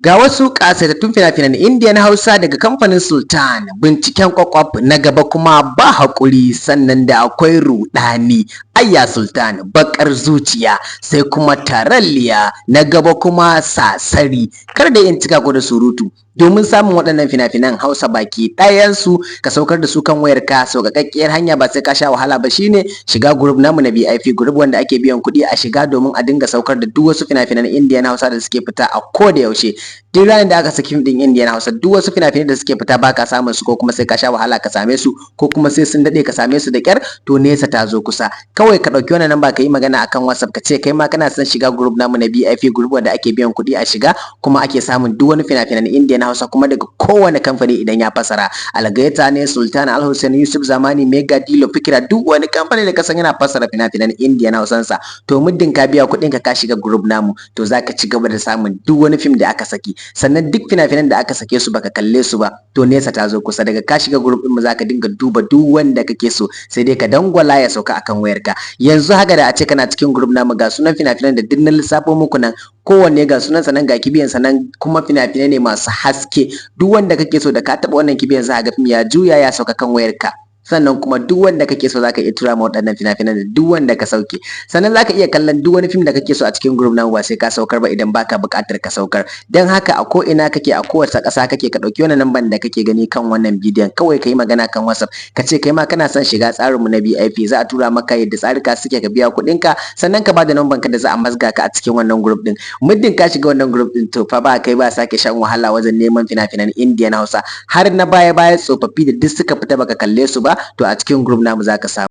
Ga wasu ƙasaitattun fina-finan Indiya na Hausa daga kamfanin Sultan, binciken ƙwaƙwaf, na gaba kuma ba haƙuri, sannan da akwai ruɗani, Ayya Sultan, baƙar zuciya, sai kuma taralliya, na gaba kuma sasari. Kar da in cika ku da surutu. Domin samun waɗannan fina-finan Hausa baki ɗayansu, ka saukar da su kan wayarka, sauƙaƙƙiyar hanya ba sai ka sha wahala ba shine shiga group namu na VIP group, wanda ake biyan kuɗi a shiga domin a dinga saukar da duk wasu fina-finan Indiya na Hausa da suke fita a koda yaushe. Duk ranar da aka saki fim ɗin Indiya na Hausa, duk wasu fina-finai da suke fita baka samun su, ko kuma sai ka sha wahala ka same su, ko kuma sai sun daɗe ka same su da ƙyar, to nesa ta zo kusa. Kawai ka ɗauki wannan namba, ka yi magana akan WhatsApp, ka ce kai ma kana son shiga group namu na VIP group, wanda ake biyan kuɗi a shiga, kuma ake samun duk wani fina-finan Indiya na Hausa, kuma daga kowane kamfani idan ya fasara. Algaita ne, Sultan, Al-Hussein, Yusuf Zamani, Mega, Dilo, Fikira, duk wani kamfani da ka san yana fassara fina-finan Indiya na Hausansa, to muddin ka biya kuɗin ka, ka shiga group namu, to zaka ci gaba da samun duk wani fim da aka saki. Sannan duk fina-finan da aka sake su baka kalle su ba, to nesa ta zo kusa. Daga ka shiga group din mu, zaka dinga duba duk wanda kake so, sai dai ka dangwala ya sauka akan wayarka. Yanzu haka da a ce kana cikin group namu, ga sunan fina-finan da duk na lissafo muku nan, kowanne ga sunan sa nan, ga kibiyan sa nan, kuma fina-finai ne masu haske. Duk wanda kake so, da ka taɓa wannan kibiyan, za ga fim ya juya ya sauka kan wayarka. Sannan kuma duk wanda kake so zaka iya tura ma waɗannan fina-finan da duk wanda ka sauke. Sannan zaka iya kallon duk wani fim da kake so a cikin group namu, ba sai ka saukar ba idan baka buƙatar ka saukar. Don haka a ko ina kake, a kowace ƙasa kake, ka ɗauki wannan namban da kake gani kan wannan bidiyon, kawai ka yi magana kan WhatsApp, ka ce kai ma kana son shiga tsarin mu na VIP. Za a tura maka yadda tsarika suke, ka biya kuɗin ka, sannan ka bada namban ka da za a mazga ka a cikin wannan group din. Muddin ka shiga wannan group din, to fa ba kai ba sake shan wahala wajen neman fina-finan Indiya na Hausa, har na baya baya, tsofaffi da duk suka fita baka kalle su ba, to a cikin group namu zaka samu.